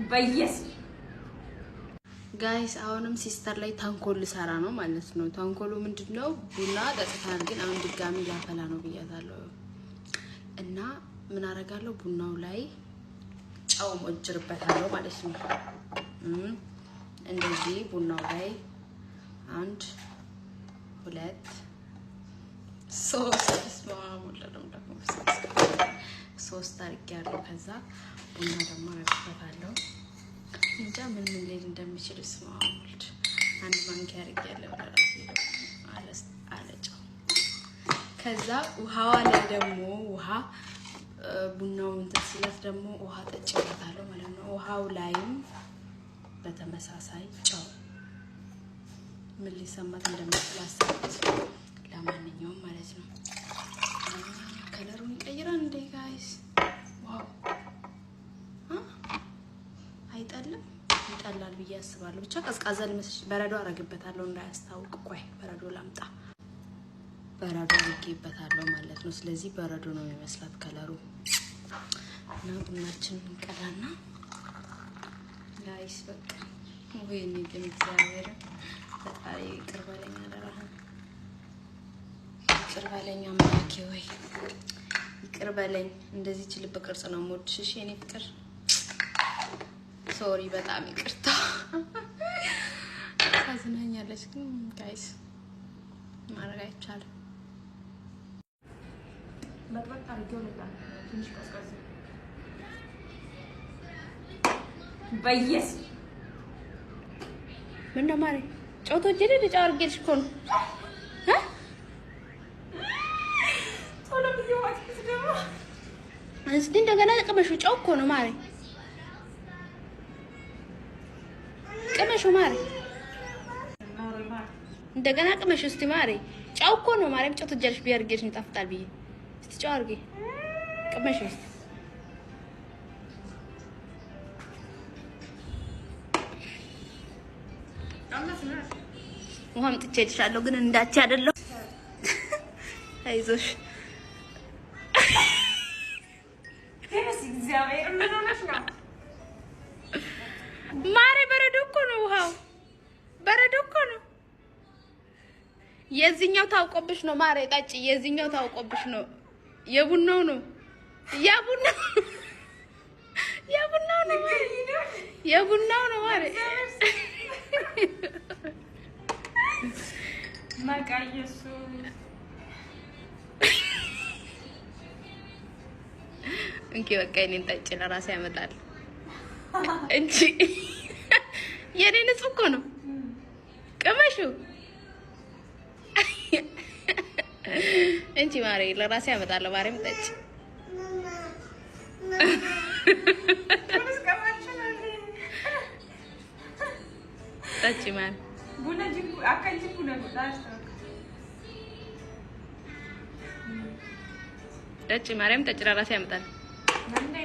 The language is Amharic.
በየስ Guys አሁንም sister ላይ ተንኮል ልሰራ ነው ማለት ነው። ተንኮሉ ምንድን ነው? ቡና ጠጥተናል፣ ግን አሁን ድጋሚ ላፈላ ነው ብያታለሁ። እና ምን አደርጋለሁ? ቡናው ላይ ጨው ሞጅርበታለሁ ማለት ነው። እንደዚህ ቡናው ላይ አንድ፣ ሁለት፣ ሶስት፣ ሶስት አድርጌያለሁ። ከዛ ቡና ደግሞ አደርግበታለሁ። እንጃ ምን ምን ሊል እንደሚችል። ስማ ወልድ፣ አንድ ማንኪያ አድርጌያለሁ ለራሴ አለጨው። ከዛ ውሃዋ ላይ ደግሞ ውሃ ቡናው እንትን ሲላት ደግሞ ውሃ ጠጭበታለሁ ማለት ነው። ውሃው ላይም በተመሳሳይ ጨው። ምን ሊሰማት እንደሚችል አሰብኩት። ለማንኛውም ማለት ነው color ኡን ይቀይራል እንዴ guys? Wow፣ አይጠልም? ይጠላል ብዬ አስባለሁ። ብቻ ቀዝቃዛ ሊመስል በረዶ አረግበታለሁ እንዳያስታውቅ። ቆይ በረዶ ላምጣ። በረዶ አድርጌበታለሁ ማለት ነው። ስለዚህ በረዶ ነው የሚመስላት color ኡ። እና ቡናችን እንቀዳና guys በቃ ወይኔ ግን እግዚአብሔር ፈጣሪ ይቅር በለኝ፣ አደራህን ይቅር በለኝ አምላኬ ወይ ይቅር በለኝ። እንደዚህ ልብ ቅርጽ ነው የምወድሽ። እሺ የኔ ፍቅር፣ sorry፣ በጣም ይቅርታ። ታዝናኛለች ግን guys ማድረግ አይቻልም። በጥበጥ አድርጌው ልብላ። ትንሽ ቀዝቀዝ በየስ ምን ነው ማሬ? ጨው ትወጂልኝ? ጨው አድርጌልሽ እኮ ነው። ቶሎ ብዬ ዋጥኩት ደግሞ። እስቲ እንደገና ቅመሹ። ጨው እኮ ነው ማሬ፣ ቅመሹ ማሬ፣ እንደገና ቅመሹ እስቲ ማሬ። ጨው እኮ ነው ማርያም፣ ጨው ትወጃለሽ ብዬ አድርጌልሽ ነው ይጣፍጣል ብዬ። እስቲ ጨው አድርጌ ቅመሹ እስቲ። ውሃ አምጥቼልሻለሁ ግን እንዳቺ አይደለሁ። አይዞሽ። እግዚአብሔር ምን ሆነሽ ነው? ማሬ፣ በረዶ እኮ ነው ውሃው፣ በረዶ እኮ ነው። የዚህኛው ታውቆብሽ ነው ማሬ፣ ጠጪ። የዚህኛው ታውቆብሽ ነው። የቡናው ነው፣ የቡናው፣ የቡናው ነው ማሬ፣ የቡናው ነው ማሬ። መቃ ኢየሱስ። እንኪ በቃ የኔን ጠጪ፣ ለራሴ ያመጣል እንጂ የኔ ንጹህ እኮ ነው። ቅመሹ እንጂ ማሬ፣ ለራሴ ያመጣለሁ። ማሬም ጠጪ። ጠጪ ማሬ። ቡና ጅቡ አካ ጅቡ ነው። ጠጪ ማርያም ጠጪ፣ ለራሴ ያመጣል። እንዴ።